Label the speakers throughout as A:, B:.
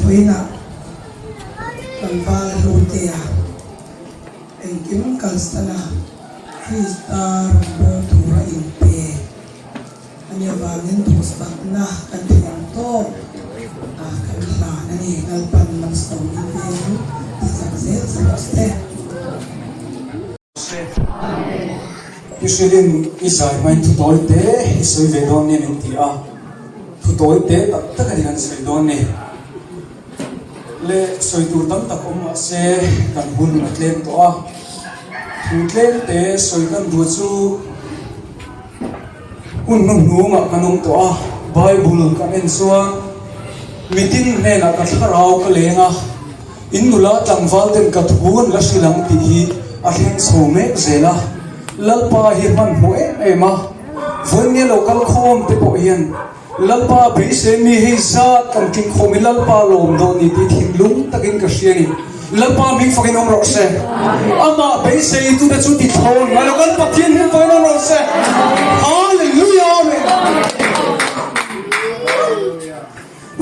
A: Vawiinah tlangval Hlutea engkim kalsana Krista rawngbâwl tura inpe a nih avangin duhsakna kan thei ang tawk a kan hlan a ni. Lalpan malsawmin vengin tichak zel che rawh se.
B: I hrilhin i zai hmain thu tawi te i sawi ve dawn nia min ti a, thu tawi te tak tak a ni kan sawi dawn ni. Le sawi tur tam tak awm mah se kan hun a tlem tawh a, thu tlem te sawi kan duh chu hun hnuhnungah kan awm tawh a, Bible kan en chuan mitin hnenah ka thlarau ka leng a, In nula tlangval ten ka thu an la hrilh ang tih hi a thleng chho mek zel a, Lalpa hi hmanhmawh em em a, vawiin lo kal khawm te pawh hian Lalpa beisei mi hei zat kan tling khawm hi Lalpa lawm dawn ni tih thinlung takin ka hria a ni. Lalpa hming fakin awm rawh se. Amah beisei tute chu ti thawn ngai lo kan Pathian hming fakin awm rawh se. Hallelujah Amen.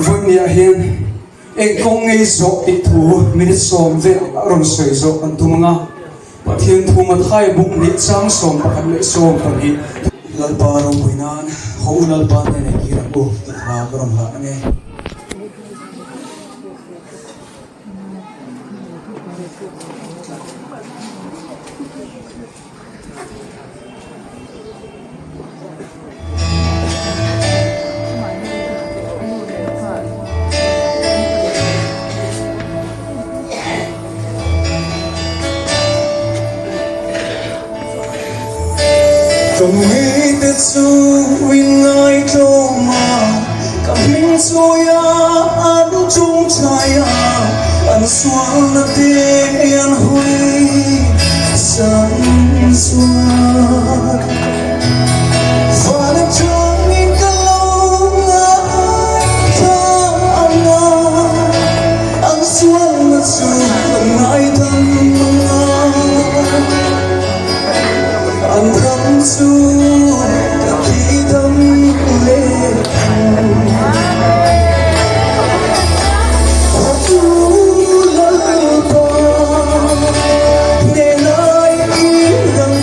B: Vawiin hian Eng kawng ngei zawh tih thu minute sawm vel a rawn sawi zawh kan tum ang a, Pathian thu Mathai buk hnih chang 11 leh 12. Lalpa ropui nan haw u Lalpa hnenah kir ang u tih hla ka rawn hlah ang e.
A: Mite chu inngaihtlawm a, ka hming chawia an chungchai a, an sualna te an hawi san chuan. Van atangin ka lo ngaithla ang a, an sualna chu ka ngaidam ang a. An ram chu ka tidam leh ang. Hotu Lalpa hnenai i ram.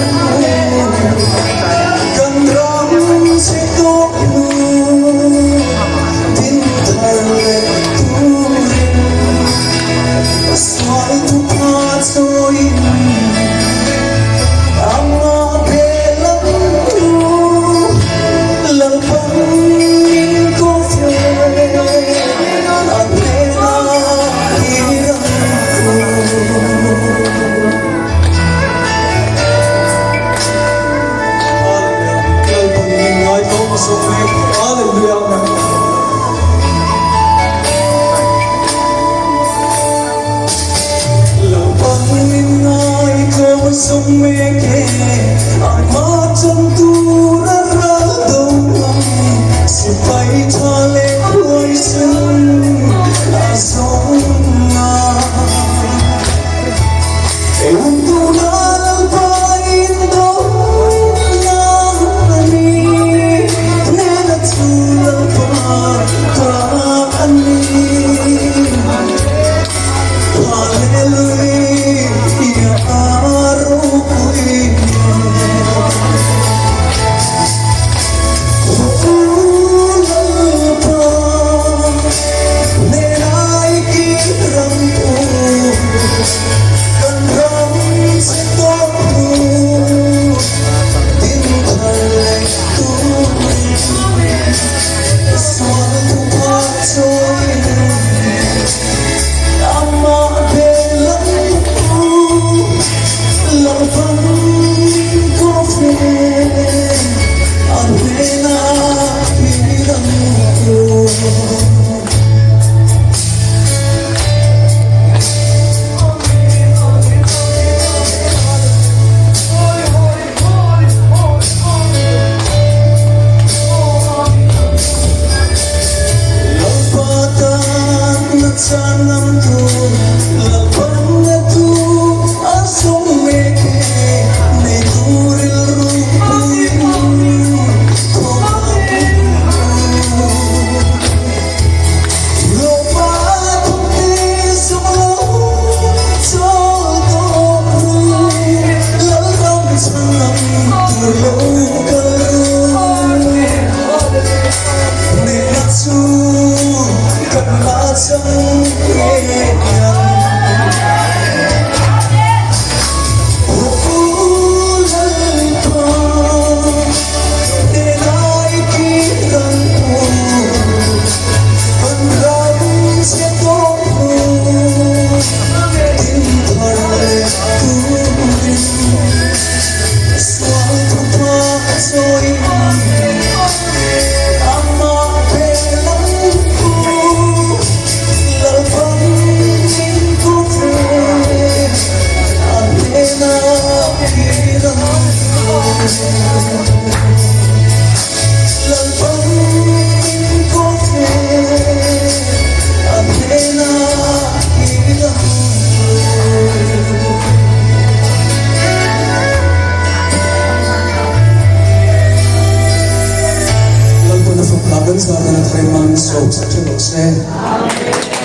B: Kan zah dan a thar in mal min sawm sak ṭheuh rawh se.